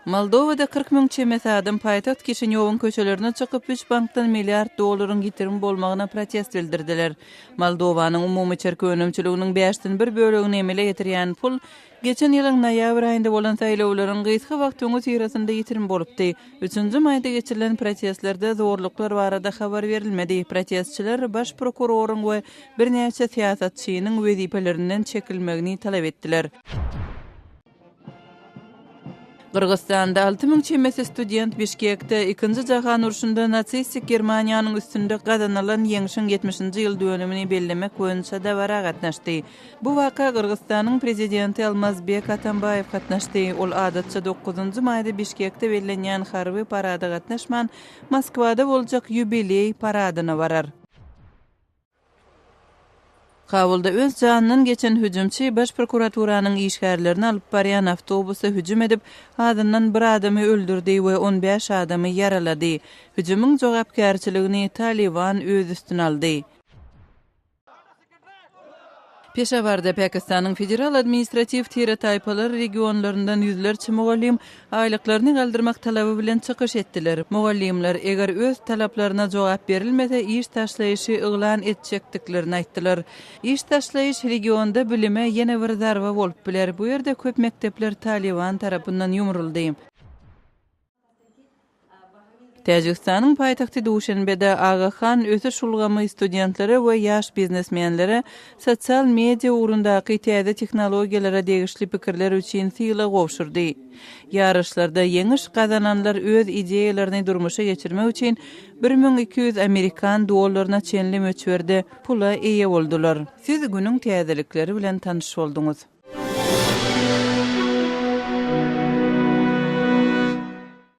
Moldowada 40 müň çemesi adam paýtagt Kişinýowyň köçelerine çykyp, üç bankdan milliard dollaryň ýitirim bolmagyna protest bildirdiler. Moldowanyň umumy içerki önümçiliginiň bäşden bir bölegini emele getirýän pul geçen ýylyň noýabr aýynda bolan saýlawlaryň gysga wagt öňüsyrasynda ýitirim bolupdy. Üçünji maýda geçirilen protestlerde zorluklar barada habar berilmedi. Protestçiler baş prokuroryň we birnäçe syýasatçynyň wezipelerinden çekilmegini talap etdiler. Gyrgyzystanda 6000 çemesi student Bişkekde Ikinji jahan urşunda nasistik Germaniýanyň üstünde gazanylan ýeňşiň ýetmişinji ýyl dönümini bellemek boýunça dabara gatnaşdy. Bu waka Gyrgyzystanyň Prezidenti Almazbek Atambaýew gatnaşdy. Ol adatça dokuzynjy maýda Bişkekde bellenýän harby parada gatnaşman, Moskwada boljak ýubileý paradyna barar. Kabulda öz janyndan geçen hüjümçi Baş prokuraturanyň işgärlerini alyp barýan awtobusa hüjüm edip, azyndan bir adamy öldürdi we on bäş adamy ýaralady. Hüjümiň jogapkärçiligini Talyban öz üstüne aldy. Peşawarda Pakistanyň federal administratiw tire-taýpalar regionlaryndan ýüzlerçe mugallym aýlyklaryny galdyrmak talaby bilen çykyş etdiler. Mugallymlar, eger öz talaplaryna jogap berilmese, iş taşlaýyşy yglan etjekdiklerini aýtdylar. Iş taşlaýyş regionda bilime ýene bir zarba bolup biler. Bu ýerde köp mekdepler Talyban tarapyndan ýumruldy. Täjigistanyň paýtagty Duşenbede Aga Han ösüş ulgamy studentlere we ýaş biznesmenlere sosial media ugrundaky täze tehnologiýalara degişli pikirler üçin sylag gowşurdy. Ýaryşlarda ýeňiş gazananlar öz ideýalaryny durmuşa geçirmek üçin 1200 amerikan dollaryna çenli möçberde pula eýe boldular. Siz günüň täzelikleri bilen tanyş bolduňyz.